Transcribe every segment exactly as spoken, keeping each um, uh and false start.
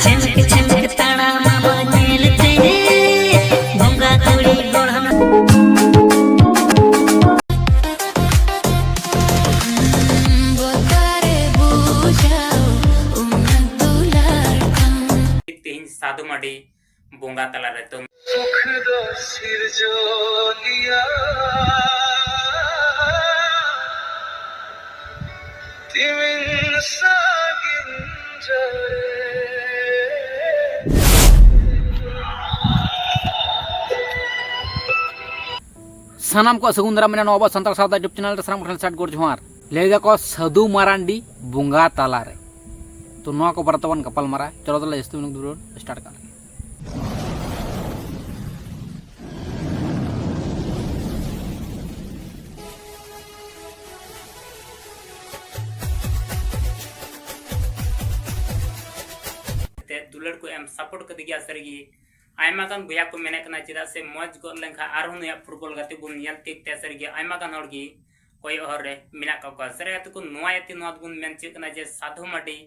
ᱪᱷᱮᱢᱠ ᱪᱷᱮᱢᱠ ᱛᱟᱲᱟᱢ ᱟᱵᱚ ᱧᱮᱞ ᱛᱮ, ᱵᱚᱸᱜᱟ ᱠᱩᱲᱤ ᱜᱚᱲᱦᱚᱱ᱾ ᱛᱮᱦᱮᱧ ᱥᱟᱫᱷᱩ ᱢᱟᱹᱰᱤ ᱵᱚᱸᱜᱟ ᱛᱟᱞᱟᱨᱮ ᱛᱚ ᱥᱩᱠ ᱫᱚ ᱥᱤᱨᱡᱚᱱᱤᱭᱟ ᱛᱤᱢᱤᱱ ᱥᱟᱺᱜᱤᱧ ᱨᱮ᱾ ᱥᱟᱱᱟᱢ ᱠᱚ ᱥᱟᱹᱜᱩᱱ ᱫᱟᱨᱟᱢ ᱢᱮᱱᱟᱜᱼᱟ ᱱᱚᱣᱟ ᱟᱵᱚ ᱥᱟᱱᱛᱟᱲ ᱥᱟᱶᱛᱟ YouTube ᱪᱮᱱᱮᱞ ᱨᱮ᱾ ᱥᱟᱱᱟᱢ ᱠᱚᱴᱷᱮᱱ ᱥᱟᱴ ᱜᱚᱰ ᱡᱚᱦᱟᱨ᱾ ᱞᱟᱹᱭ ᱫᱟᱠᱚ ᱥᱟᱹᱫᱷᱩ ᱢᱟᱨᱟᱱᱰᱤ ᱵᱚᱸᱜᱟ ᱛᱟᱞᱟᱨᱮ᱾ ᱛᱚ ᱱᱚᱣᱟ ᱠᱚ ᱵᱟᱨᱮ ᱛᱮᱵᱚᱱ ᱜᱟᱯᱟᱞ ᱢᱟᱨᱟᱣᱟ᱾ ᱪᱚᱞᱚ ᱛᱟᱦᱞᱮ ᱡᱟᱹᱥᱛᱤ ᱵᱟᱹᱱᱩᱜ ᱫᱩᱨᱟᱹᱣ ᱥᱴᱟᱨᱴ ᱠᱟᱜ ᱞᱮᱜᱮ᱾ ᱛᱮ ᱫᱩᱞᱟᱹᱲ ᱠᱚ ᱮᱢ ᱥᱟᱯᱳᱨᱴ ᱠᱟᱫᱮ ᱜᱮᱭᱟ ᱥᱟᱹᱨᱤᱜᱮ᱾ ᱟᱭᱢᱟ ᱜᱟᱱ ᱵᱚᱭᱦᱟ ᱠᱚ ᱢᱮᱱᱮᱫ ᱠᱟᱱᱟ ᱪᱮᱫᱟᱜ ᱥᱮ ᱢᱚᱡᱽ ᱜᱚᱫ ᱞᱮᱱᱠᱷᱟᱱ ᱟᱨᱦᱚᱸ ᱱᱩᱭᱟᱜ ᱯᱷᱩᱴᱵᱚᱞ ᱜᱟᱛᱮ ᱵᱚᱱ ᱧᱮᱞ ᱛᱤᱭᱳᱜ ᱛᱟᱭᱟ᱾ ᱥᱟᱹᱨᱤᱜᱮ ᱟᱭᱢᱟ ᱜᱟᱱ ᱦᱚᱲ ᱜᱮ ᱠᱚᱭᱚᱜ ᱦᱚᱨ ᱨᱮ ᱢᱮᱱᱟᱜ ᱠᱟᱜ ᱠᱚᱣᱟ᱾ ᱥᱟᱹᱨᱤ ᱜᱟᱛᱮ ᱠᱚ ᱱᱚᱣᱟ ᱤᱭᱟᱹᱛᱮ ᱱᱚᱣᱟ ᱫᱚᱵᱚᱱ ᱢᱮᱱ ᱦᱚᱪᱚᱭᱮᱫ ᱠᱟᱱᱟ ᱡᱮ ᱥᱟᱫᱷᱩ ᱢᱟᱹᱰᱤ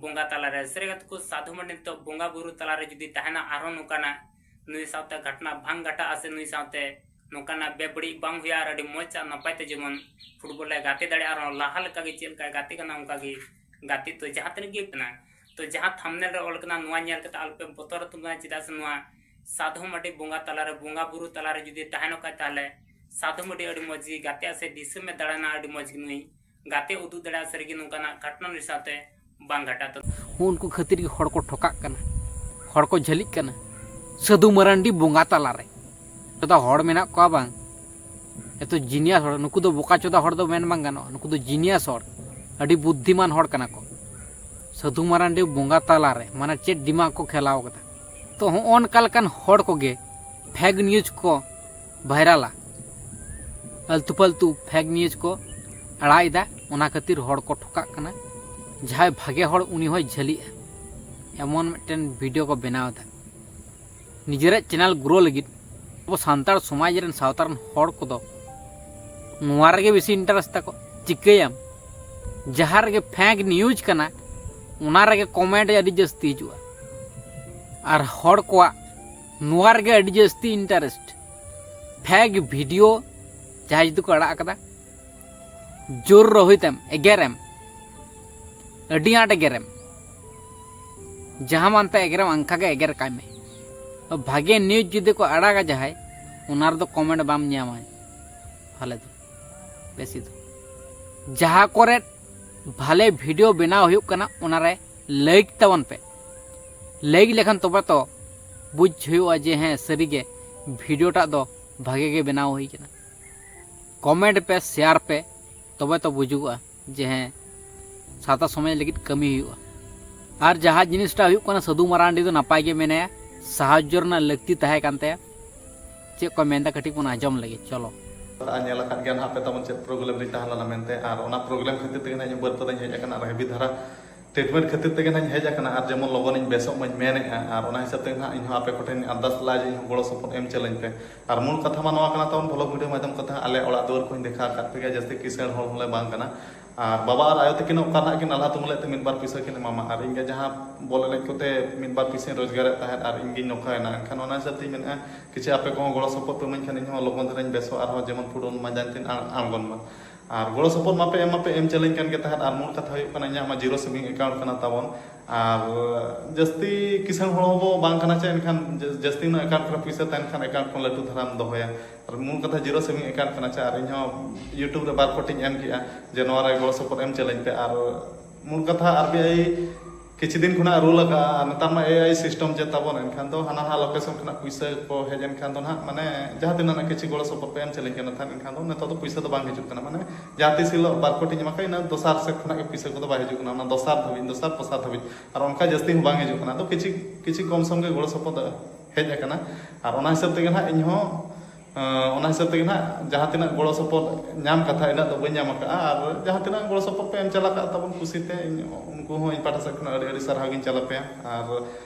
ᱵᱚᱸᱜᱟ ᱛᱟᱞᱟᱨᱮ, ᱥᱟᱹᱨᱤ ᱜᱟᱛᱮ ᱠᱚ ᱥᱟᱫᱷᱩ ᱢᱟᱹᱰᱤ ᱱᱤᱛᱚᱜ ᱵᱚᱸᱜᱟ ᱵᱩᱨᱩ ᱛᱟᱞᱟᱨᱮ ᱡᱩᱫᱤ ᱛᱟᱦᱮᱱᱟ ᱟᱨᱦᱚᱸ ᱱᱚᱝᱠᱟᱱᱟᱜ ᱱᱩᱭ ᱥᱟᱶᱛᱮ ᱜᱷᱚᱴᱱᱟ ᱵᱟᱝ ᱜᱷᱟᱴᱟᱜᱼᱟ ᱥᱮ ᱱᱩᱭ ᱥᱟᱶᱛᱮ ᱱᱚᱝᱠᱟᱱᱟᱜ ᱵᱮᱵᱟᱹᱲᱤᱡ ᱵᱟᱝ ᱦᱩᱭᱩᱜᱼᱟ ᱟᱨ ᱟᱹᱰᱤ ᱢᱚᱡᱽ ᱟᱨ ᱱᱟᱯᱟᱭ ᱛᱮ ᱡᱮᱢᱚᱱ ᱯᱷᱩᱴᱵᱚᱞ ᱮ ᱜᱟᱛᱮ ᱫᱟᱲᱮᱭᱟᱜᱼᱟ᱾ ᱟᱨᱦᱚᱸ ᱞᱟᱦᱟ ᱞᱮᱠᱟᱜᱮ ᱪᱮᱫ ᱞᱮᱠᱟᱭ ᱜᱟᱛᱮ ᱠᱟᱱᱟ ᱚᱱᱠᱟᱜᱮ ᱜᱟᱛᱮ ᱛᱚ ᱡᱟᱦᱟᱸ ᱛᱤᱱᱟᱹᱜ ᱜᱮ ᱠᱟᱱᱟ᱾ ᱛᱚ ᱡᱟᱦᱟᱸ ᱛᱷᱟᱢᱵᱱᱮᱞ ᱨᱮ ᱚᱞ ᱠᱟᱱᱟ ᱱᱚᱣᱟ ᱧᱮᱞ ᱠᱟᱛᱮ ᱟᱞᱚᱯᱮ ᱵᱚᱛᱚᱨ ᱛᱟᱵᱚᱱᱟ, ᱪᱮᱫᱟᱜ ᱥᱮ ᱱᱚᱣᱟ ᱥᱟᱫᱷᱩ ᱢᱟᱹᱰᱤ ᱵᱚᱸᱜᱟ ᱛᱟᱞᱟᱨᱮ ᱵᱚᱸᱜᱟ ᱵᱩᱨᱩ ᱛᱟᱞᱟᱨᱮ ᱡᱩᱫᱤ ᱛᱟᱦᱮᱱᱚᱜ ᱠᱷᱟᱡ ᱛᱟᱦᱚᱞᱮ ᱥᱟᱫᱷᱩ ᱢᱟᱹᱰᱤ ᱟᱹᱰᱤ ᱢᱚᱡᱽ ᱜᱮ ᱜᱟᱛᱮᱜᱼᱟ ᱥᱮ ᱫᱤᱥᱚᱢ ᱮ ᱫᱟᱬᱟᱱᱟ ᱟᱹᱰᱤ ᱢᱚᱡᱽ ᱜᱮ ᱱᱩᱭ ᱜᱟᱛᱮ ᱩᱫᱩᱜ ᱫᱟᱲᱮᱭᱟᱜᱼᱟ᱾ ᱥᱟᱹᱨᱤᱜᱮ ᱱᱚᱝᱠᱟᱱᱟᱜ ᱜᱷᱚᱴᱚᱱᱟ ᱱᱩᱭ ᱥᱟᱶᱛᱮ ᱵᱟᱝ ᱜᱷᱟᱴᱟᱜ ᱛᱟᱵᱚᱱᱟ᱾ ᱩᱱᱠᱩ ᱠᱷᱟᱹᱛᱤᱨ ᱜᱮ ᱦᱚᱲ ᱠᱚ ᱴᱷᱚᱠᱟᱜ ᱠᱟᱱᱟ, ᱦᱚᱲ ᱠᱚ ᱡᱷᱟᱹᱞᱤᱜ ᱠᱟᱱᱟ ᱥᱟᱹᱫᱷᱩ ᱢᱟᱨᱟᱱᱰᱤ ᱵᱚᱸᱜᱟ ᱛᱟᱞᱟᱨᱮ᱾ ᱡᱚᱛᱚ ᱦᱚᱲ ᱢᱮᱱᱟᱜ ᱠᱚᱣᱟ ᱵᱟᱝ, ᱮᱛᱚ ᱡᱤᱱᱤᱭᱟᱥ ᱦᱚᱲ, ᱱᱩᱠᱩ ᱫᱚ ᱵᱚᱠᱟ ᱪᱚᱫᱟ ᱦᱚᱲ ᱫᱚ ᱢᱮᱱ ᱵᱟᱝ ᱜᱟᱱᱚᱜᱼᱟ, ᱱᱩᱠᱩ ᱫᱚ ᱡᱤᱱᱤᱭᱟᱥ ᱦᱚᱲ, ᱟᱹᱰᱤ ᱵᱩᱫᱽᱫᱷᱤᱢᱟᱱ ᱦᱚᱲ ᱠᱟᱱᱟ ᱠᱚ᱾ ᱥᱟᱹᱫᱷᱩ ᱢᱟᱨᱟᱱᱰᱤ ᱵᱚᱸᱜᱟ ᱛᱟᱞᱟᱨᱮ ᱢᱟᱱᱮ ᱪᱮᱫ ᱫᱤᱢᱟᱜᱽ ᱠᱚ ᱠᱷᱮᱞᱟᱣ ᱠᱟᱫᱟ᱾ ᱛᱚ ᱦᱚᱸᱜᱼᱚ ᱱᱚᱝᱠᱟ ᱞᱮᱠᱟᱱ ᱦᱚᱲ ᱠᱚᱜᱮ ᱯᱷᱮᱠ ᱱᱤᱭᱩᱡᱽ ᱠᱚ ᱵᱷᱟᱭᱨᱟᱞᱟ, ᱟᱞᱛᱩ ᱯᱷᱟᱞᱛᱩ ᱯᱷᱮᱠ ᱱᱤᱭᱩᱡᱽ ᱠᱚ ᱟᱲᱟᱜ ᱮᱫᱟ, ᱚᱱᱟ ᱠᱷᱟᱹᱛᱤᱨ ᱦᱚᱲ ᱠᱚ ᱴᱷᱚᱠᱟᱜ ᱠᱟᱱᱟ᱾ ᱡᱟᱦᱟᱸᱭ ᱵᱷᱟᱜᱮ ᱦᱚᱲ ᱩᱱᱤ ᱦᱚᱸᱭ ᱡᱷᱟᱹᱞᱤᱜᱼᱟ, ᱮᱢᱚᱱ ᱢᱤᱫᱴᱮᱱ ᱵᱷᱤᱰᱤᱭᱳ ᱠᱚ ᱵᱮᱱᱟᱣ ᱮᱫᱟ᱾ ᱱᱤᱡᱮᱨᱟᱜ ᱪᱮᱱᱮᱞ ᱜᱨᱳ ᱞᱟᱹᱜᱤᱫ ᱟᱵᱚ ᱥᱟᱱᱛᱟᱲ ᱥᱚᱢᱟᱡᱽ ᱨᱮᱱ ᱥᱟᱶᱛᱟ ᱨᱮᱱ ᱦᱚᱲ ᱠᱚᱫᱚ ᱱᱚᱣᱟ ᱨᱮᱜᱮ ᱵᱮᱥᱤ ᱤᱱᱴᱟᱨᱮᱥᱴ ᱛᱟᱠᱚ᱾ ᱪᱤᱠᱟᱹᱭᱟᱢ, ᱡᱟᱦᱟᱸ ᱨᱮᱜᱮ ᱯᱷᱮᱠ ᱱᱤᱭᱩᱡᱽ ᱠᱟᱱᱟ, ᱚᱱᱟ ᱨᱮᱜᱮ ᱠᱚᱢᱮᱱᱴ ᱟᱹᱰᱤ ᱡᱟᱹᱥᱛᱤ ᱦᱤᱡᱩᱜᱼᱟ᱾ ᱟᱨ ᱦᱚᱲ ᱠᱚᱣᱟᱜ ᱱᱚᱣᱟ ᱨᱮᱜᱮ ᱟᱹᱰᱤ ᱡᱟᱹᱥᱛᱤ ᱤᱱᱴᱟᱨᱮᱥᱴ᱾ ᱯᱷᱮᱠ ᱵᱷᱤᱰᱤᱭᱳ ᱡᱟᱦᱟᱸᱭ ᱡᱩᱫᱤ ᱠᱚ ᱟᱲᱟᱜ ᱠᱟᱫᱟ, ᱡᱳᱨ ᱨᱳᱦᱤᱛᱮᱢ ᱮᱜᱮᱨᱮᱢ, ᱟᱹᱰᱤ ᱟᱸᱴ ᱮᱜᱮᱨᱮᱢ, ᱡᱟᱦᱟᱸ ᱢᱟᱱᱛᱮ ᱮᱜᱮᱨᱮᱢ, ᱚᱱᱠᱟ ᱜᱮ ᱮᱜᱮᱨ ᱠᱟᱭ ᱢᱮ᱾ ᱵᱷᱟᱜᱮ ᱱᱤᱭᱩᱡᱽ ᱡᱩᱫᱤ ᱠᱚ ᱟᱲᱟᱜᱟ ᱡᱟᱦᱟᱸᱭ, ᱚᱱᱟ ᱨᱮᱫᱚ ᱠᱚᱢᱮᱱᱴ ᱵᱟᱢ ᱧᱟᱢᱟ ᱵᱷᱟᱞᱮ ᱫᱚ, ᱵᱮᱥᱤ ᱫᱚ᱾ ᱡᱟᱦᱟᱸ ᱠᱚᱨᱮ ᱵᱷᱟᱞᱮ ᱵᱷᱤᱰᱤᱭᱳ ᱵᱮᱱᱟᱣ ᱦᱩᱭᱩᱜ ᱠᱟᱱᱟ, ᱚᱱᱟᱨᱮ ᱞᱟᱭᱤᱠ ᱛᱟᱵᱚᱱ ᱯᱮ᱾ ᱞᱟᱭᱤᱠ ᱞᱮᱠᱷᱟᱱ ᱛᱚᱵᱮ ᱛᱚ ᱵᱩᱡᱽ ᱦᱩᱭᱩᱜᱼᱟ ᱡᱮ ᱦᱮᱸ, ᱥᱟᱹᱨᱤᱜᱮ ᱵᱷᱤᱰᱤᱭᱳᱴᱟᱜ ᱫᱚ ᱵᱷᱟᱜᱮ ᱜᱮ ᱵᱮᱱᱟᱣ ᱦᱩᱭ ᱠᱟᱱᱟ᱾ ᱠᱚᱢᱮᱱᱴ ᱯᱮ, ᱥᱮᱭᱟᱨ ᱯᱮ, ᱛᱚᱵᱮ ᱛᱚ ᱵᱩᱡᱩᱜᱚᱜᱼᱟ ᱡᱮ ᱦᱮᱸ, ᱥᱟᱶᱛᱟ ᱥᱚᱢᱟᱡᱽ ᱞᱟᱹᱜᱤᱫ ᱠᱟᱹᱢᱤ ᱦᱩᱭᱩᱜᱼᱟ᱾ ᱟᱨ ᱡᱟᱦᱟᱸ ᱡᱤᱱᱤᱥᱴᱟ ᱦᱩᱭᱩᱜ ᱠᱟᱱᱟ, ᱥᱟᱹᱫᱷᱩ ᱢᱟᱨᱟᱱᱰᱤ ᱫᱚ ᱱᱟᱯᱟᱭ ᱜᱮ ᱢᱮᱱᱟᱭᱟ, ᱥᱟᱦᱟᱡᱽᱡᱚ ᱨᱮᱱᱟᱜ ᱞᱟᱹᱠᱛᱤ ᱛᱟᱦᱮᱸ ᱠᱟᱱ ᱛᱟᱭᱟ᱾ ᱪᱮᱫ ᱠᱚ ᱢᱮᱱᱫᱟ, ᱠᱟᱹᱴᱤᱡ ᱵᱚᱱ ᱟᱸᱡᱚᱢ ᱞᱮᱜᱮ, ᱪᱚᱞᱚ᱾ ᱟᱨ ᱧᱮᱞ ᱟᱠᱟᱫ ᱜᱮᱭᱟ ᱱᱟᱦᱟᱜ ᱯᱮ ᱛᱟᱵᱚᱱ ᱪᱮᱫ ᱯᱨᱚᱵᱞᱮᱢ ᱨᱤᱧ ᱛᱟᱦᱮᱸ ᱞᱮᱱᱟ ᱢᱮᱱᱛᱮ, ᱟᱨ ᱚᱱᱟ ᱯᱨᱚᱵᱞᱮᱢ ᱠᱷᱟᱹᱛᱤᱨ ᱛᱮᱜᱮ ᱱᱟᱦᱟᱜ ᱤᱧ ᱵᱟᱹᱨᱯᱟᱹᱫᱟᱧ ᱦᱮᱡ ᱟᱠᱟᱱᱟ ᱟᱨ ᱦᱮᱵᱤ ᱫᱷᱟᱨᱟ ᱴᱨᱤᱴᱢᱮᱱᱴ ᱠᱷᱟᱹᱛᱤᱨ ᱛᱮᱜᱮ ᱱᱟᱦᱟᱜ ᱤᱧ ᱦᱮᱡ ᱟᱠᱟᱱᱟ, ᱟᱨ ᱡᱮᱢᱚᱱ ᱞᱚᱜᱚᱱᱤᱧ ᱵᱮᱥᱚᱜ ᱢᱟᱧ ᱢᱮᱱᱮᱫᱼᱟ᱾ ᱟᱨ ᱚᱱᱟ ᱦᱤᱥᱟᱹᱵ ᱛᱮ ᱱᱟᱦᱟᱜ ᱤᱧᱦᱚᱸ ᱟᱯᱮ ᱠᱚᱴᱷᱮᱱ ᱟᱨᱫᱟᱥ ᱞᱟᱹᱭ ᱡᱮ ᱤᱧᱦᱚᱸ ᱜᱚᱲᱚ ᱥᱚᱯᱚᱦᱚᱫ ᱮᱢ ᱪᱟᱹᱞᱟᱹᱧ ᱯᱮ᱾ ᱟᱨ ᱢᱩᱞ ᱠᱟᱛᱷᱟ ᱢᱟ ᱱᱚᱣᱟ ᱠᱟᱱᱟ ᱛᱟᱵᱚᱱ, ᱵᱷᱞᱚᱜ ᱵᱷᱤᱰᱤᱭᱳ ᱢᱟᱫᱽᱫᱷᱚᱢ ᱠᱟᱛᱷᱟ, ᱟᱞᱮ ᱚᱲᱟᱜ ᱫᱩᱣᱟᱹᱨ ᱠᱚᱧ ᱫᱮᱠᱷᱟᱣ ᱟᱠᱟᱫ ᱯᱮ ᱜᱮᱭᱟ, ᱡᱟᱹᱥᱛᱤ ᱠᱤᱥᱟᱹᱬ ᱦᱚᱲ ᱦᱚᱸᱞᱮ ᱵᱟᱝ ᱠᱟᱱᱟ᱾ ᱟᱨ ᱵᱟᱵᱟ ᱟᱨ ᱟᱭᱳ ᱛᱟᱹᱠᱤᱱ ᱚᱠᱟ ᱱᱟᱦᱟᱜ ᱠᱤᱱ ᱟᱞᱦᱟ ᱛᱩᱢᱟᱹᱞᱮᱫ ᱛᱮ ᱢᱤᱫ ᱵᱟᱨ ᱯᱩᱭᱥᱟᱹ ᱠᱤᱱ ᱮᱢᱟᱢᱟ, ᱟᱨ ᱤᱧ ᱜᱮ ᱡᱟᱦᱟᱸ ᱵᱚᱞ ᱮᱱᱮᱡ ᱠᱚᱛᱮ ᱢᱤᱫ ᱵᱟᱨ ᱯᱩᱭᱥᱟᱹᱧ ᱨᱳᱡᱽᱜᱟᱨᱮᱫ ᱛᱟᱦᱮᱸᱫ, ᱟᱨ ᱤᱧ ᱜᱤᱧ ᱱᱚᱝᱠᱟᱭᱮᱱᱟ᱾ ᱮᱱᱠᱷᱟᱱ ᱚᱱᱟ ᱦᱤᱥᱟᱹᱵ ᱛᱤᱧ ᱢᱮᱱᱮᱫᱼᱟ, ᱠᱤᱪᱷᱩ ᱟᱯᱮ ᱠᱚᱦᱚᱸ ᱜᱚᱲᱚ ᱥᱚᱯᱚᱦᱚᱫ ᱯᱮ ᱤᱢᱟᱹᱧ ᱠᱷᱟᱱ ᱤᱧᱦᱚᱸ ᱞᱚᱜᱚᱱ ᱫᱷᱟᱨᱟᱧ ᱵᱮᱥᱚᱜᱼᱟ, ᱟᱨᱦᱚᱸ ᱡᱮᱢᱚᱱ ᱯᱷᱩᱴᱵᱚᱞ ᱢᱟᱡᱟᱱ ᱛᱤᱧ ᱟᱬ-, ᱟᱬᱜᱚᱱ ᱢᱟ᱾ ᱟᱨ ᱜᱚᱲᱚ ᱥᱚᱯᱚᱦᱚᱫ ᱢᱟᱯᱮ ᱮᱢ ᱢᱟᱯᱮ ᱮᱢ ᱪᱟᱹᱞᱟᱹᱧ ᱠᱟᱱ ᱜᱮ ᱛᱟᱦᱮᱸᱫ, ᱟᱨ ᱢᱩᱞ ᱠᱟᱛᱷᱟ ᱦᱩᱭᱩᱜ ᱠᱟᱱᱟ, ᱤᱧᱟᱹᱜ ᱢᱟ ᱡᱤᱨᱳ ᱥᱮᱵᱷᱤᱝ ᱮᱠᱟᱣᱩᱱᱴ ᱠᱟᱱᱟ ᱛᱟᱵᱚᱱ, ᱟᱨ ᱡᱟᱹᱥᱛᱤ ᱠᱤᱥᱟᱹᱬ ᱦᱚᱲ ᱦᱚᱸᱵᱚ ᱵᱟᱝ ᱠᱟᱱᱟ ᱪᱮ, ᱮᱱᱠᱷᱟᱱ ᱡᱟᱹ-, ᱡᱟᱹᱥᱛᱤ ᱩᱱᱟᱹᱜ ᱮᱠᱟᱣᱩᱱᱴ ᱠᱚᱨᱮ ᱯᱩᱭᱥᱟᱹ ᱛᱟᱦᱮᱱ ᱠᱷᱟᱱ ᱮᱠᱟᱣᱩᱱᱴ ᱠᱷᱚᱱ ᱞᱟᱹᱴᱩ ᱫᱷᱟᱨᱟᱢ ᱫᱚᱦᱚᱭᱟ᱾ ᱟᱨ ᱢᱩᱞ ᱠᱟᱛᱷᱟ ᱡᱤᱨᱳ ᱥᱮᱵᱷᱤᱝ ᱮᱠᱟᱣᱩᱱᱴ ᱠᱟᱱᱟ ᱪᱮ, ᱟᱨ ᱤᱧᱦᱚᱸ YouTube ᱨᱮ ᱵᱟᱨ ᱠᱳᱴᱤᱧ ᱮᱢ ᱠᱮᱜᱼᱟ ᱡᱮ ᱱᱚᱣᱟ ᱨᱮ ᱜᱚᱲᱚ ᱥᱚᱯᱚᱦᱚᱫ ᱮᱢ ᱪᱟᱹᱞᱟᱹᱧ ᱯᱮ, ᱟᱨ ᱢᱩᱞ ᱠᱟᱛᱷᱟ ᱟᱨ ᱵᱤ ᱟᱭ ᱠᱤᱪᱷᱩ ᱫᱤᱱ ᱠᱷᱚᱱᱟᱜ ᱨᱩᱞ ᱟᱠᱟᱫᱼᱟ, ᱱᱮᱛᱟᱨ ᱢᱟ ᱮ ᱟᱭ ᱥᱤᱥᱴᱮᱢ ᱪᱮᱫ ᱛᱟᱵᱚᱱ, ᱮᱱᱠᱷᱟᱱ ᱫᱚ ᱦᱟᱱᱟ ᱱᱟᱣᱟ ᱞᱳᱠᱮᱥᱚᱱ ᱠᱷᱚᱱᱟᱜ ᱯᱩᱭᱥᱟᱹ ᱠᱚ ᱦᱮᱡ ᱮᱱᱠᱷᱟᱱ ᱫᱚ ᱱᱟᱦᱟᱜ, ᱢᱟᱱᱮ, ᱡᱟᱦᱟᱸ ᱛᱤᱱᱟᱹᱜ ᱱᱟᱜ ᱠᱤᱪᱷᱩ ᱜᱚᱲᱚ ᱥᱚᱯᱚᱦᱚᱫ ᱯᱮ ᱮᱢ ᱪᱟᱹᱞᱤᱧ ᱠᱟᱱᱟ ᱛᱟᱦᱮᱸᱫ, ᱮᱱᱠᱷᱟᱱ ᱫᱚ ᱱᱤᱛᱚᱜ ᱫᱚ ᱯᱩᱭᱥᱟᱹ ᱫᱚ ᱵᱟᱝ ᱦᱤᱡᱩᱜ ᱠᱟᱱᱟ᱾ ᱢᱟᱱᱮ, ᱡᱟᱦᱟᱸ ᱛᱤᱥ ᱦᱤᱞᱳᱜ ᱵᱟᱨ ᱠᱳᱴᱤᱧ ᱮᱢᱟ ᱠᱟᱜ, ᱤᱱᱟᱹ ᱫᱚᱥᱟᱨ ᱥᱮᱫ ᱠᱷᱚᱱᱟᱜ ᱜᱮ ᱯᱩᱭᱥᱟᱹ ᱠᱚᱫᱚ ᱵᱟᱭ ᱦᱤᱡᱩᱜ ᱠᱟᱱᱟ, ᱚᱱᱟ ᱫᱚᱥᱟᱨ ᱫᱷᱟᱹᱵᱤᱡ, ᱫᱚᱥᱟᱨ ᱛᱮᱥᱟᱨ ᱫᱷᱟᱹᱵᱤᱡ, ᱟᱨ ᱚᱱᱠᱟ ᱡᱟᱹᱥᱛᱤ ᱦᱚᱸ ᱵᱟᱝ ᱦᱤᱡᱩᱜ ᱠᱟᱱᱟ᱾ ᱟᱫᱚ ᱠᱤᱪᱷᱩ, ᱠᱤᱪᱷᱩ ᱠᱚᱢ ᱥᱚᱢ ᱜᱮ ᱜᱚᱲᱚ ᱥᱚᱯᱚᱦᱚᱫ ᱦᱮᱡ ᱟᱠᱟᱱᱟ, ᱟᱨ ᱚᱱᱟ ᱦᱤᱥᱟᱹᱵ ᱛᱮᱜᱮ ᱱᱟᱦᱟᱜ ᱤᱧ ᱦᱚᱸ ᱟᱸ, ᱚᱱᱟ ᱦᱤᱥᱟᱹᱵ ᱛᱮᱜᱮ ᱱᱟᱦᱟᱜ ᱡᱟᱦᱟᱸ ᱛᱤᱱᱟᱹᱜ ᱜᱚᱲᱚ ᱥᱚᱯᱚᱦᱚᱫ ᱧᱟᱢ ᱠᱟᱛᱷᱟ, ᱤᱱᱟᱹᱜ ᱫᱚ ᱵᱟᱹᱧ ᱧᱟᱢ ᱟᱠᱟᱫᱼᱟ᱾ ᱟᱨ ᱡᱟᱦᱟᱸ ᱛᱤᱱᱟᱹᱜ ᱜᱚᱲᱚ ᱥᱚᱯᱚᱦᱚᱫ ᱯᱮ ᱮᱢ ᱪᱟᱞ ᱟᱠᱟᱫ ᱛᱟᱵᱚᱱ ᱠᱩᱥᱤᱛᱮ, ᱤᱧ, ᱩᱱᱠᱩ ᱦᱚᱸ ᱤᱧ ᱯᱟᱦᱴᱟ ᱥᱮᱫ ᱠᱷᱚᱱᱟᱜ ᱟᱹᱰᱤ, ᱟᱹᱰᱤ ᱥᱟᱨᱦᱟᱣ ᱜᱤᱧ ᱪᱟᱞ ᱟᱯᱮᱭᱟ᱾ ᱟᱨ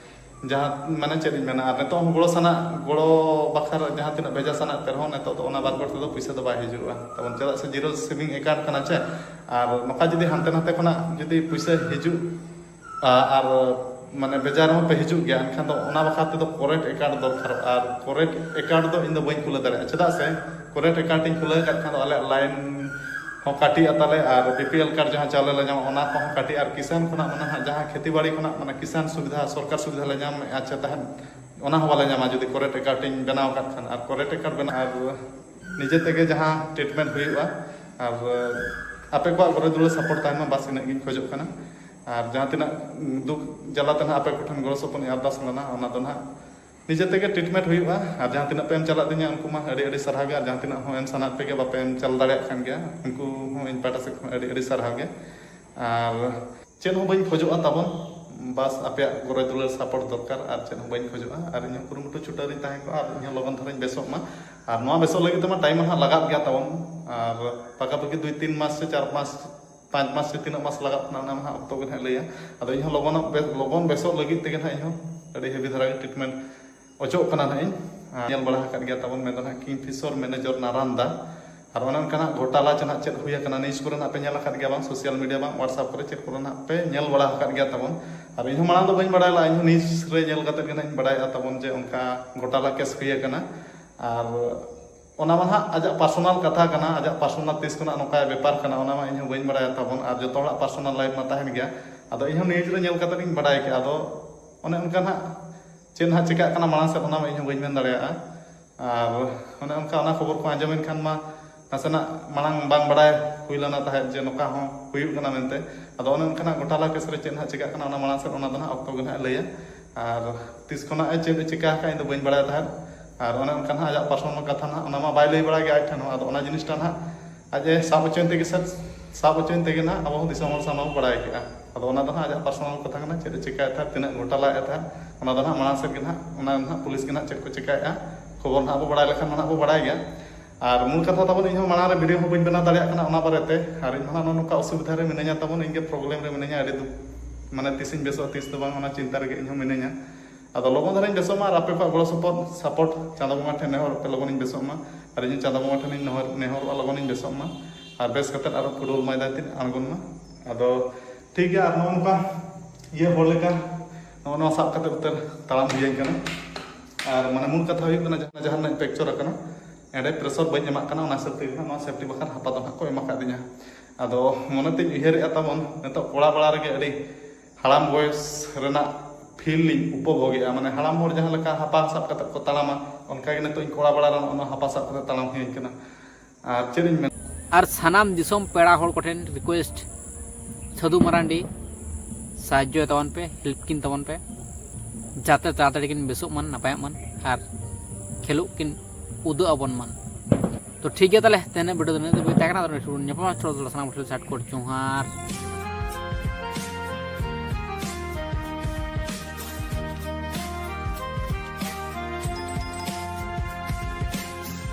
ᱡᱟᱦᱟᱸ ᱢᱟᱱᱮ ᱪᱮᱫ ᱤᱧ ᱢᱮᱱᱟ, ᱟᱨ ᱱᱤᱛᱚᱜ ᱦᱚᱸ ᱜᱚᱲᱚ ᱥᱟᱱᱟᱜ, ᱜᱚᱲᱚ ᱵᱟᱠᱷᱨᱟ ᱡᱟᱦᱟᱸ ᱛᱤᱱᱟᱹᱜ ᱵᱷᱮᱡᱟ ᱥᱟᱱᱟᱜ ᱯᱮ ᱨᱮᱦᱚᱸ, ᱱᱤᱛᱚᱜ ᱫᱚ ᱚᱱᱟ ᱵᱟᱨ ᱠᱚᱨᱮ ᱛᱮᱫᱚ ᱯᱩᱭᱥᱟᱹ ᱫᱚ ᱵᱟᱭ ᱦᱤᱡᱩᱜᱼᱟ ᱛᱟᱵᱚᱱ, ᱪᱮᱫᱟᱜ ᱥᱮ ᱡᱤᱨᱳ ᱥᱮᱵᱷᱤᱝ ᱮᱠᱟᱣᱩᱱᱴ ᱠᱟᱱᱟ ᱪᱮ᱾ ᱟᱨ ᱱᱚᱝᱠᱟ ᱡᱩᱫᱤ ᱦᱟᱱᱛᱮ ᱱᱟᱛᱮ ᱠᱷᱚᱱᱟᱜ ᱡᱩᱫᱤ ᱯᱩᱭᱥᱟᱹ ᱦᱤᱡᱩᱜ, ᱟ-, ᱟᱨ ᱢᱟᱱᱮ ᱵᱷᱮᱡᱟ ᱨᱮᱦᱚᱸ ᱯᱮ ᱦᱤᱡᱩᱜ ᱜᱮᱭᱟ, ᱮᱱᱠᱷᱟᱱ ᱫᱚ ᱚᱱᱟ ᱵᱟᱠᱷᱨᱟ ᱛᱮᱫᱚ ᱠᱚᱨᱮᱱᱴ ᱮᱠᱟᱣᱩᱱᱴ ᱫᱚᱨᱠᱟᱨᱚᱜᱼᱟ᱾ ᱟᱨ ᱠᱚᱨᱮᱱᱴ ᱮᱠᱟᱣᱩᱱᱴ ᱫᱚ ᱤᱧ ᱫᱚ ᱵᱟᱹᱧ ᱠᱷᱩᱞᱟᱹᱣ ᱫᱟᱲᱮᱭᱟᱜᱼᱟ, ᱪᱮᱫᱟᱜ ᱥᱮ ᱠᱚᱨᱮᱱᱴ ᱮᱠᱟᱣᱩᱱᱴ ᱤᱧ ᱠᱷᱩᱞᱟᱹᱣ ᱟᱠᱟᱫ ᱠᱷᱟᱱ ᱫᱚ ᱟᱞᱮᱭᱟᱜ ᱞᱟᱭᱤᱱ ᱦᱚᱸ ᱠᱟᱹᱴᱤᱡ ᱟᱛᱟᱞᱮ, ᱟᱨ ᱵᱤ ᱯᱤ ᱮᱞ ᱠᱟᱨᱰ ᱡᱟᱦᱟᱸ ᱪᱟᱣᱞᱮ ᱞᱮ ᱧᱟᱢᱟ, ᱚᱱᱟ ᱠᱚᱦᱚᱸ ᱠᱟᱹᱴᱤᱡ, ᱟᱨ ᱠᱤᱥᱟᱱ ᱠᱷᱚᱱᱟᱜ ᱢᱟᱱᱮ ᱦᱟᱸᱜ ᱡᱟᱦᱟᱸ ᱠᱷᱮᱛᱤ ᱵᱟᱲᱤ ᱠᱷᱚᱱᱟᱜ ᱢᱟᱱᱮ ᱠᱤᱥᱟᱱ ᱥᱩᱵᱤᱫᱷᱟ, ᱥᱚᱨᱠᱟᱨ ᱥᱩᱵᱤᱫᱷᱟ ᱞᱮ ᱧᱟᱢᱮᱫᱼᱟ ᱪᱮ ᱛᱟᱦᱮᱸᱫ, ᱚᱱᱟ ᱦᱚᱸ ᱵᱟᱞᱮ ᱧᱟᱢᱟ ᱡᱩᱫᱤ ᱠᱚᱨᱮᱱᱴ ᱮᱠᱟᱣᱩᱱᱴ ᱤᱧ ᱵᱮᱱᱟᱣ ᱟᱠᱟᱫ ᱠᱷᱟᱱ᱾ ᱟᱨ ᱠᱚᱨᱮᱱᱴ ᱮᱠᱟᱣᱩᱱᱴ ᱵᱮᱱᱟᱣ, ᱟᱨ ᱱᱤᱡᱮ ᱛᱮᱜᱮ ᱡᱟᱦᱟᱸ ᱴᱨᱤᱴᱢᱮᱱᱴ ᱦᱩᱭᱩᱜᱼᱟ, ᱟᱨ ᱟᱯᱮ ᱠᱚᱣᱟᱜ ᱜᱚᱲᱚ ᱫᱩᱞᱟᱹᱲ ᱥᱟᱯᱳᱨᱴ ᱛᱟᱦᱮᱱ ᱢᱟ, ᱵᱟᱥ ᱤᱱᱟᱹᱜ ᱜᱤᱧ ᱠᱷᱚᱡᱚᱜ ᱠᱟᱱᱟ᱾ ᱟᱨ ᱡᱟᱦᱟᱸ ᱛᱤᱱᱟᱹᱜ ᱫᱩᱠ ᱡᱟᱞᱟ ᱛᱮ ᱱᱟᱦᱟᱜ ᱟᱯᱮ ᱠᱚᱴᱷᱮᱱ ᱜᱚᱲᱚ ᱥᱚᱯᱚᱦᱚᱫ ᱤᱧ ᱟᱨᱫᱟᱥ ᱞᱮᱱᱟ, ᱚᱱᱟ ᱫᱚ ᱱᱟᱦᱟᱜ ᱱᱤᱡᱮ ᱛᱮᱜᱮ ᱴᱨᱤᱴᱢᱮᱱᱴ ᱦᱩᱭᱩᱜᱼᱟ᱾ ᱟᱨ ᱡᱟᱦᱟᱸ ᱛᱤᱱᱟᱹᱜ ᱯᱮ ᱮᱢ ᱪᱟᱞᱟᱜ ᱫᱤᱧᱟ, ᱩᱱᱠᱩ ᱢᱟ ᱟᱹᱰᱤ ᱟᱹᱰᱤ ᱥᱟᱨᱦᱟᱣ ᱜᱮ, ᱟᱨ ᱡᱟᱦᱟᱸ ᱛᱤᱱᱟᱹᱜ ᱦᱚᱸ ᱮᱢ ᱥᱟᱱᱟᱭᱮᱫ ᱯᱮᱜᱮ ᱵᱟᱯᱮ ᱮᱢ ᱪᱟᱞ ᱫᱟᱲᱮᱭᱟᱜ ᱠᱟᱱ ᱜᱮᱭᱟ, ᱩᱱᱠᱩ ᱦᱚᱸ ᱤᱧ ᱯᱟᱦᱴᱟ ᱥᱮᱫ ᱠᱷᱚᱱ ᱟᱹᱰᱤ ᱟᱹᱰᱤ ᱥᱟᱨᱦᱟᱣ ᱜᱮ᱾ ᱟᱨ ᱪᱮᱫ ᱦᱚᱸ ᱵᱟᱹᱧ ᱠᱷᱚᱡᱚᱜᱼᱟ ᱛᱟᱵᱚᱱ, ᱵᱟᱥ ᱟᱯᱮᱭᱟᱜ ᱜᱚᱨᱚᱡᱽ ᱫᱩᱞᱟᱹᱲ ᱥᱟᱯᱳᱨᱴ ᱫᱚᱨᱠᱟᱨ, ᱟᱨ ᱪᱮᱫ ᱦᱚᱸ ᱵᱟᱹᱧ ᱠᱷᱚᱡᱚᱜᱼᱟ᱾ ᱟᱨ ᱤᱧ ᱦᱚᱸ ᱠᱩᱨᱩᱢᱩᱴᱩ ᱪᱷᱩᱴᱟᱹᱣ ᱨᱤᱧ ᱛᱟᱦᱮᱸ ᱠᱚᱜᱼᱟ, ᱟᱨ ᱤᱧ ᱦᱚᱸ ᱞᱚᱜᱚᱱ ᱫᱷᱟᱨᱟᱧ ᱵᱮᱥᱚᱜ ᱢᱟ᱾ ᱟᱨ ᱱᱚᱣᱟ ᱵᱮᱥᱚᱜ ᱞᱟᱹᱜᱤᱫ ᱛᱮᱢᱟ ᱴᱟᱭᱤᱢ ᱦᱚᱸ ᱱᱟᱦᱟᱜ ᱞᱟᱜᱟᱜ ᱜᱮᱭᱟ ᱛᱟᱵᱚᱱ, ᱟᱨ ᱯᱟᱠᱟᱯᱟᱠᱤ ᱫᱩᱭ ᱛᱤᱱ ᱢᱟᱥ ᱥᱮ ᱪᱟᱨ ᱢᱟᱥ, ᱯᱟᱸᱪ ᱢᱟᱥ ᱥᱮ ᱛᱤᱱᱟᱹᱜ ᱢᱟᱥ ᱞᱟᱜᱟᱜ ᱠᱟᱱᱟ, ᱚᱱᱟ ᱢᱟ ᱦᱟᱸᱜ ᱚᱠᱛᱚ ᱜᱮ ᱱᱟᱦᱟᱜ ᱞᱟᱹᱭᱟ᱾ ᱟᱫᱚ ᱤᱧ ᱦᱚᱸ ᱞᱚᱜᱚᱱᱚᱜ ᱵᱮ-, ᱞᱚᱜᱚᱱ ᱵᱮᱥᱚᱜ ᱞᱟᱹᱜᱤᱫ ᱛᱮᱜᱮ ᱱᱟᱦᱟᱜ ᱤᱧ ᱦᱚᱸ ᱟᱹᱰᱤ ᱦᱮᱵᱤ ᱫᱷᱟᱨᱟ ᱜᱮ ᱴᱨᱤᱴᱢᱮᱱᱴ ᱚᱪᱚᱜ ᱠᱟᱱᱟ ᱱᱟᱦᱟᱜ ᱤᱧ᱾ ᱟᱨ ᱧᱮᱞ ᱵᱟᱲᱟ ᱟᱠᱟᱫ ᱜᱮᱭᱟ ᱛᱟᱵᱚᱱ, ᱢᱮᱱᱫᱚ ᱱᱟᱦᱟᱜ ᱠᱤᱝᱯᱷᱤᱥᱚᱨ ᱢᱮᱱᱮᱡᱚᱨ ᱱᱟᱨᱟᱱᱫᱟ᱾ ᱟᱨ ᱚᱱᱮ ᱚᱱᱠᱟᱱᱟᱜ ᱜᱷᱚᱴᱟᱞᱟ ᱪᱮ ᱱᱟᱦᱟᱜ ᱪᱮᱫ ᱦᱩᱭ ᱟᱠᱟᱱᱟ, ᱱᱤᱭᱩᱡᱽ ᱠᱚᱨᱮ ᱱᱟᱦᱟᱜ ᱯᱮ ᱧᱮᱞ ᱟᱠᱟᱫ ᱜᱮᱭᱟ ᱵᱟᱝ, ᱥᱳᱥᱟᱞ ᱢᱤᱰᱤᱭᱟ ᱵᱟᱝ, ᱣᱟᱴᱥᱮᱯ ᱠᱚᱨᱮ ᱪᱮᱫ ᱠᱚᱨᱮ ᱱᱟᱦᱟᱜ ᱯᱮ ᱧᱮᱞ ᱵᱟᱲᱟ ᱟᱠᱟᱫ ᱜᱮᱭᱟ ᱛᱟᱵᱚᱱ᱾ ᱟᱨ ᱤᱧ ᱦᱚᱸ ᱢᱟᱲᱟᱝ ᱫᱚ ᱵᱟᱹᱧ ᱵᱟᱲᱟᱭ ᱞᱮᱫᱟ, ᱤᱧ ᱦᱚᱸ ᱱᱤᱭᱩᱡᱽ ᱨᱮ ᱧᱮᱞ ᱠᱟᱛᱮ ᱜᱮ ᱱᱟᱦᱟᱜ ᱤᱧ ᱵᱟᱲᱟᱭᱮᱫᱼᱟ ᱛᱟᱵᱚᱱ ᱡᱮ ᱚᱱᱠᱟ ᱜᱷᱚᱴᱟᱞᱟ ᱠᱮᱥ ᱦᱩᱭ ᱟᱠᱟᱱᱟ᱾ ᱟᱨ ᱚᱱᱟ ᱢᱟ ᱱᱟᱦᱟᱜ ᱟᱡᱟᱜ ᱯᱟᱨᱥᱚᱱᱟᱞ ᱠᱟᱛᱷᱟ ᱠᱟᱱᱟ, ᱟᱡᱟᱜ ᱯᱟᱨᱥᱚᱱᱟᱞ ᱛᱤᱥ ᱠᱷᱚᱱᱟᱜ ᱱᱚᱝᱠᱟᱭ ᱵᱮᱯᱟᱨ ᱠᱟᱱᱟ, ᱚᱱᱟ ᱢᱟ ᱤᱧ ᱦᱚᱸ ᱵᱟᱹᱧ ᱵᱟᱲᱟᱭᱟ ᱛᱟᱵᱚᱱ, ᱟᱨ ᱡᱚᱛᱚ ᱦᱚᱲᱟᱜ ᱯᱟᱨᱥᱚᱱᱟᱞ ᱞᱟᱭᱤᱯᱷ ᱢᱟ ᱛᱟᱦᱮᱱ ᱜᱮᱭᱟ᱾ ᱟᱫᱚ ᱤᱧ ᱦᱚᱸ ᱱᱤᱭᱩᱡᱽ ᱨᱮ ᱧᱮᱞ ᱠᱟᱛᱮ ᱜᱤᱧ ᱵᱟᱲᱟᱭ ᱠᱮᱫᱼᱟ᱾ ᱟᱫᱚ ᱚᱱᱮ ᱚᱱᱠᱟ ᱱᱟᱦᱟᱜ ᱪᱮᱫ ᱱᱟᱦᱟᱜ ᱪᱤᱠᱟᱹᱜ ᱠᱟᱱᱟ ᱢᱟᱲᱟᱝ ᱥᱮᱫ, ᱚᱱᱟ ᱢᱟ ᱤᱧ ᱦᱚᱸ ᱵᱟᱹᱧ ᱢᱮᱱ ᱫᱟᱲᱮᱭᱟᱜᱼᱟ᱾ ᱟᱨ ᱚᱱᱮ ᱚᱱᱠᱟ ᱚᱱᱟ ᱠᱷᱚᱵᱚᱨ ᱠᱚ ᱟᱸᱡᱚᱢᱮᱱ ᱠᱷᱟᱱ ᱢᱟ ᱱᱟᱥᱮᱱᱟᱜ ᱢᱟᱲᱟᱝ ᱵᱟᱝ ᱵᱟᱲᱟᱭ ᱦᱩᱭ ᱞᱮᱱᱟ ᱛᱟᱦᱮᱸᱫ ᱡᱮ ᱱᱚᱝᱠᱟ ᱦᱚᱸ ᱦᱩᱭᱩᱜ ᱠᱟᱱᱟ ᱢᱮᱱᱛᱮ᱾ ᱟᱫᱚ ᱚᱱᱮ ᱚᱱᱠᱟᱱᱟᱜ ᱜᱷᱚᱴᱟᱞᱟ ᱠᱮᱥ ᱨᱮ ᱪᱮᱫ ᱱᱟᱦᱟᱜ ᱪᱤᱠᱟᱹᱜ ᱠᱟᱱᱟ, ᱚᱱᱟ ᱢᱟᱲᱟᱝ ᱥᱮᱫ ᱚᱱᱟ ᱫᱚ ᱱᱟᱦᱟᱜ ᱚᱠᱛᱚ ᱜᱮ ᱱᱟᱦᱟᱜ ᱞᱟᱹᱭᱟ᱾ ᱟᱨ ᱛᱤᱥ ᱠᱷᱚᱱᱟᱜ ᱮ ᱪᱮᱫ ᱮ ᱪᱤᱠᱟ ᱟᱠᱟᱫ, ᱤᱧ ᱫᱚ ᱵᱟᱹᱧ ᱵᱟᱲᱟᱭ ᱛᱟᱦᱮᱸᱫ᱾ ᱟᱨ ᱚᱱᱮ ᱚᱱᱠᱟ ᱱᱟᱦᱟᱜ ᱟᱡᱟᱜ ᱯᱟᱨᱥᱚᱱᱟᱞ ᱠᱟᱛᱷᱟ ᱱᱟᱦᱟᱜ ᱚᱱᱟ ᱢᱟ ᱵᱟᱭ ᱞᱟᱹᱭ ᱵᱟᱲᱟᱭ ᱜᱮᱭᱟ ᱟᱡ ᱴᱷᱮᱱ ᱦᱚᱸ᱾ ᱟᱫᱚ ᱚᱱᱟ ᱡᱤᱱᱤᱥᱴᱟ ᱱᱟᱦᱟᱜ ᱟᱡ ᱮ ᱥᱟᱵ ᱦᱚᱪᱚᱭᱮᱱ ᱛᱮᱜᱮ ᱥᱮ, ᱥᱟᱵ ᱦᱚᱪᱚᱭᱮᱱ ᱛᱮᱜᱮ ᱱᱟᱦᱟᱜ ᱟᱵᱚ ᱦᱚᱸ ᱫᱤᱥᱚᱢ ᱦᱚᱲ ᱥᱟᱢᱟᱝ ᱵᱚ ᱵᱟᱲᱟᱭ ᱠᱮᱜᱼᱟ᱾ ᱟᱫᱚ ᱚᱱᱟ ᱫᱚ ᱱᱟᱦᱟᱜ ᱟᱡᱟᱜ ᱯᱟᱨᱥᱚᱱᱟᱞ ᱠᱟᱛᱷᱟ ᱠᱟᱱᱟ, ᱪᱮᱫ ᱮ ᱪᱤᱠᱟᱭᱮᱫ ᱛᱟᱦᱮᱸᱫ, ᱛᱤᱱᱟᱹᱜ ᱜᱷᱚᱴᱟᱞᱟᱭᱮᱫ ᱛᱟᱦᱮᱸᱫ, ᱚᱱᱟ ᱫᱚ ᱱᱟᱦᱟᱜ ᱢᱟᱲᱟᱝ ᱥᱮᱫ ᱜᱮ ᱱᱟᱦᱟᱜ, ᱚᱱᱟ ᱫᱚ ᱱᱟᱦᱟᱜ ᱯᱩᱞᱤᱥ ᱜᱮ ᱱᱟᱦᱟᱜ ᱪᱮᱫ ᱠᱚ ᱪᱤᱠᱟᱭᱮᱫᱼᱟ, ᱠᱷᱚᱵᱚᱨ ᱱᱟᱦᱟᱜ ᱵᱚ ᱵᱟᱲᱟᱭ ᱞᱮᱠᱷᱟᱱ ᱱᱟᱦᱟᱜ ᱵᱚ ᱵᱟᱲᱟᱭ ᱜᱮᱭᱟ᱾ ᱟᱨ ᱢᱩᱞ ᱠᱟᱛᱷᱟ ᱛᱟᱵᱚᱱ, ᱤᱧ ᱦᱚᱸ ᱢᱟᱲᱟᱝ ᱨᱮ ᱵᱷᱤᱰᱤᱭᱳ ᱦᱚᱸ ᱵᱟᱹᱧ ᱵᱮᱱᱟᱣ ᱫᱟᱲᱮᱭᱟᱜ ᱠᱟᱱᱟ ᱚᱱᱟ ᱵᱟᱨᱮᱛᱮ᱾ ᱟᱨ ᱤᱧ ᱦᱚᱸ ᱱᱚᱜᱼᱚ ᱱᱚᱝᱠᱟ ᱚᱥᱩᱵᱤᱫᱷᱟ ᱨᱮ ᱢᱤᱱᱟᱹᱧᱟ ᱛᱟᱵᱚᱱ, ᱤᱧ ᱜᱮ ᱯᱨᱚᱵᱞᱮᱢ ᱨᱮ ᱢᱤᱱᱟᱹᱧᱟ, ᱟᱹᱰᱤ ᱫᱩᱠ, ᱢᱟᱱᱮ ᱛᱤᱥᱤᱧ ᱵᱮᱥᱚᱜᱼᱟ ᱛᱤᱥ ᱫᱚ ᱵᱟᱝ, ᱚᱱᱟ ᱪᱤᱱᱛᱟ ᱨᱮᱜᱮ ᱤᱧ ᱦᱚᱸ ᱢᱤᱱᱟᱹᱧᱟ᱾ ᱟᱫᱚ ᱞᱚᱜᱚᱱ ᱫᱷᱟᱨᱟᱧ ᱵᱮᱥᱚᱜ ᱢᱟ ᱟᱨ ᱟᱯᱮ ᱠᱚᱣᱟᱜ ᱜᱚᱲᱚ ᱥᱚᱯᱚᱦᱚᱫ ᱥᱟᱯᱳᱨᱴ ᱪᱟᱸᱫᱳ ᱵᱚᱸᱜᱟ ᱴᱷᱮᱱ ᱱᱮᱦᱚᱨ ᱯᱮ ᱞᱚᱜᱚᱱᱤᱧ ᱵᱮᱥᱚᱜ ᱢᱟ᱾ ᱟᱨ ᱤᱧ ᱦᱚᱸ ᱪᱟᱸᱫᱳ ᱵᱚᱸᱜᱟ ᱴᱷᱮᱱᱤᱧ ᱱᱮᱦᱚᱨ ᱱᱮᱦᱚᱨᱚᱜᱼᱟ ᱞᱚᱜᱚᱱᱤᱧ ᱵᱮᱥᱚᱜ ᱢᱟ᱾ ᱟᱨ ᱵᱮᱥ ᱠᱟᱛᱮᱫ ᱟᱨᱚ ᱯᱷᱩᱴᱵᱚᱞ ᱢᱚᱭᱫᱟᱱ ᱛᱤᱧ ᱟᱬᱜᱚᱱ ᱢᱟ᱾ ᱟᱫᱚ ᱴᱷᱤᱠ ᱜᱮᱭᱟ, ᱟᱨ ᱱᱚᱜᱼᱚ ᱱᱚᱝᱠᱟ ᱤᱭᱟᱹ ᱦᱚᱲ ᱞᱮᱠᱟ ᱱᱚᱜᱼᱚ ᱱᱚᱣᱟ ᱥᱟᱵ ᱠᱟᱛᱮᱫ ᱩᱛᱟᱹᱨ ᱛᱟᱲᱟᱢ ᱦᱩᱭᱟᱹᱧ ᱠᱟᱱᱟ᱾ ᱟᱨ ᱢᱟᱱᱮ ᱢᱩᱞ ᱠᱟᱛᱷᱟ ᱦᱩᱭᱩᱜ ᱠᱟᱱᱟ, ᱡᱟᱦᱟᱸ ᱡᱟᱦᱟᱸ ᱨᱮᱱᱟᱜ ᱯᱷᱨᱮᱠᱪᱟᱨ ᱟᱠᱟᱱᱟ, ᱮᱸᱰᱮ ᱯᱨᱮᱥᱚᱨ ᱵᱟᱹᱧ ᱮᱢᱟᱜ ᱠᱟᱱᱟ᱾ ᱚᱱᱟ ᱦᱤᱥᱟᱹᱵ ᱛᱮ ᱱᱚᱣᱟ ᱥᱮᱯᱴᱤ ᱵᱟᱠᱷᱟᱱ ᱦᱟᱯᱟ ᱫᱚ ᱱᱟᱦᱟᱜ ᱠᱚ ᱮᱢ ᱟᱠᱟᱫᱤᱧᱟ᱾ ᱟᱫᱚ ᱢᱚᱱᱮ ᱛᱤᱧ ᱩᱭᱦᱟᱹᱨᱮᱫᱼᱟ ᱛᱟᱵᱚᱱ, ᱱᱤᱛᱚᱜ ᱠᱚᱲᱟ ᱵᱮᱲᱟ ᱨᱮᱜᱮ ᱟᱹᱰᱤ ᱦᱟᱲᱟᱢ ᱵᱚᱭᱮᱥ ᱨᱮᱱᱟᱜ ᱯᱷᱤᱞ ᱞᱤᱧ ᱩᱯᱚᱵᱷᱳᱜᱮᱜᱼᱟ᱾ ᱢᱟᱱᱮ ᱦᱟᱲᱟᱢ ᱦᱚᱲ ᱡᱟᱦᱟᱸ ᱞᱮᱠᱟ ᱦᱟᱯᱟ ᱥᱟᱵ ᱠᱟᱛᱮᱫ ᱠᱚ ᱛᱟᱲᱟᱢᱟ, ᱚᱱᱠᱟ ᱜᱮ ᱱᱤᱛᱚᱜ ᱤᱧ ᱠᱚᱲᱟ ᱵᱮᱲᱟ ᱨᱮ ᱱᱚᱜᱼᱚ ᱱᱚᱣᱟ ᱦᱟᱯᱟ ᱥᱟᱵ ᱠᱟᱛᱮᱫ ᱛᱟᱲᱟᱢ ᱦᱩᱭᱟᱹᱧ ᱠᱟᱱᱟ᱾ ᱟᱨ ᱪᱮᱫ ᱤᱧ ᱢᱮᱱ, ᱟᱨ ᱥᱟᱱᱟᱢ ᱫᱤᱥᱚᱢ ᱯᱮᱲᱟ ᱦᱚᱲ ᱠᱚᱴᱷᱮᱱ ᱨᱤᱠᱩᱭᱮᱥᱴ, ᱥᱟᱹᱫᱷᱩ ᱢᱟᱨᱟᱱᱰᱤ ᱥᱟᱦᱟᱡᱽᱡᱚ ᱛᱟᱵᱚᱱ ᱯᱮ, ᱦᱮᱞᱯ ᱠᱤᱱ ᱛᱟᱵᱚᱱ ᱯᱮ, ᱡᱟᱛᱮ ᱛᱟᱲᱟᱛᱟᱲᱤ ᱠᱤᱱ ᱵᱮᱥᱚᱜ ᱢᱟᱱ, ᱱᱟᱯᱟᱭᱚᱜ ᱢᱟᱱ ᱟᱨ ᱠᱷᱮᱞᱳᱜ ᱠᱤᱱ ᱩᱫᱩᱜ ᱟᱵᱚᱱ ᱢᱟᱱ᱾ ᱛᱚ ᱴᱷᱤᱠ ᱜᱮᱭᱟ, ᱛᱟᱦᱞᱮ ᱛᱮᱦᱮᱧᱟᱜ ᱵᱷᱤᱰᱤᱭᱳ ᱫᱚ ᱱᱤᱱᱟᱹᱜ ᱫᱷᱟᱹᱵᱤᱡ ᱛᱟᱦᱮᱸ ᱠᱟᱱᱟ᱾ ᱟᱨ ᱱᱤᱛᱚᱜ ᱵᱚᱱ ᱧᱟᱯᱟᱢᱟ ᱪᱷᱚᱲᱟ ᱫᱚ ᱥᱟᱱᱟᱢ ᱠᱚᱴᱷᱮᱱ ᱥᱟᱴ ᱠᱳᱴ ᱡᱚᱦᱟᱨ᱾